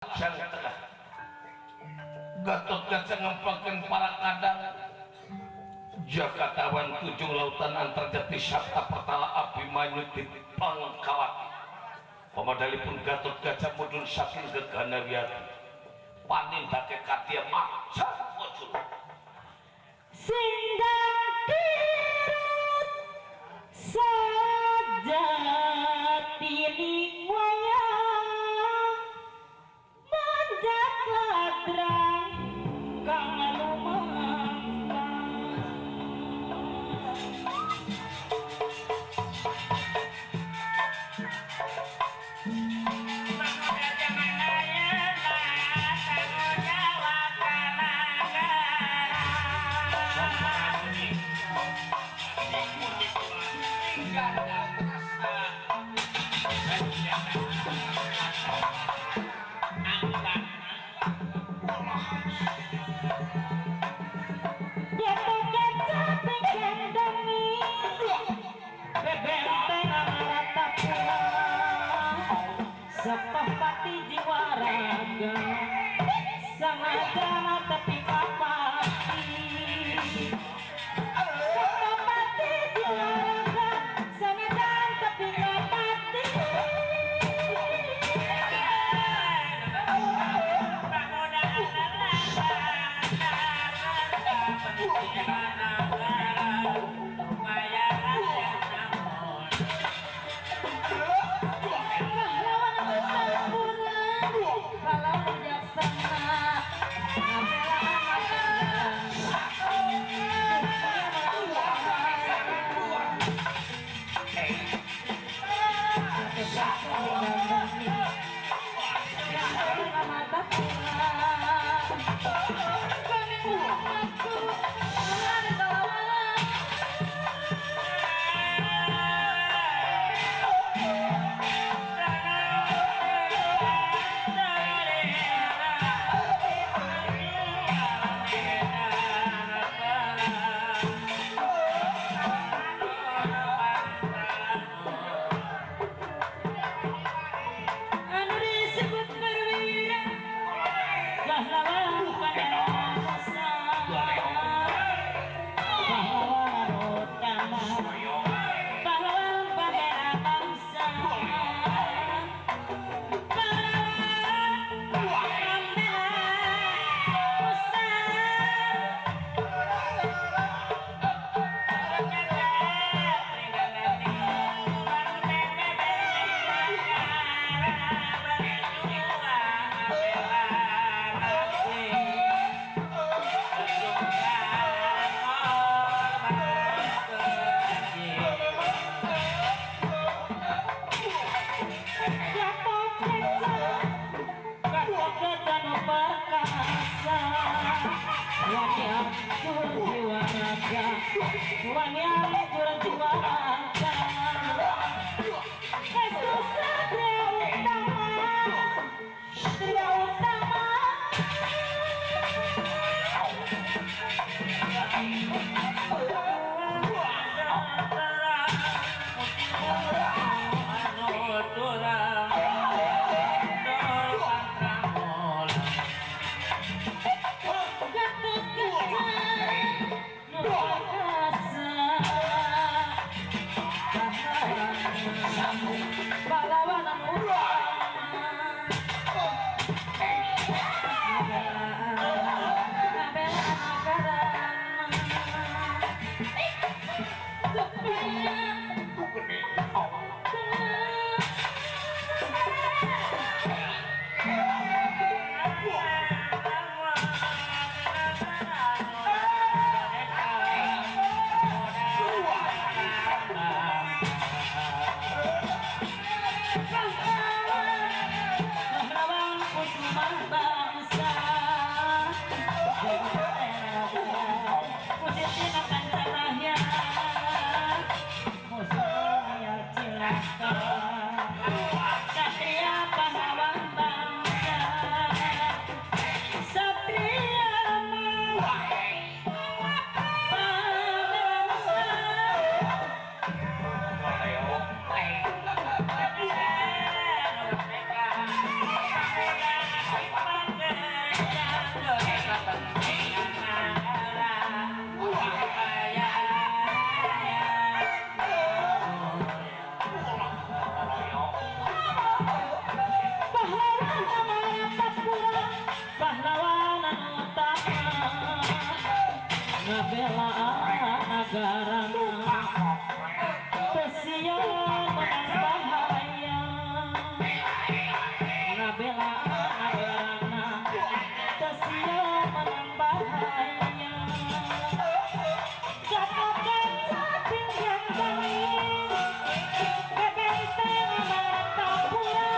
Sang tengah Gatot Kaca ngempelkeun para kadang Jakatawan tujung lautan antarjati sabta pertala Abimanyu di Pangkawati. Pamadalipun Gatot Kaca mudhun saking gegana wiyati panindake kadya macan pojul singgang kirut sajatining wayang manjat ladrang kang lumangkang. Sepati jiwa raga sangat tepi kapati. Sepati jiwa raga sangat tepi kapati. Ngabela nagarana teu sieun menang bahaya. Ngabela nagarana teu sieun menang bahaya. Gatotkaca pinggihan bangin bebenteng Martapura.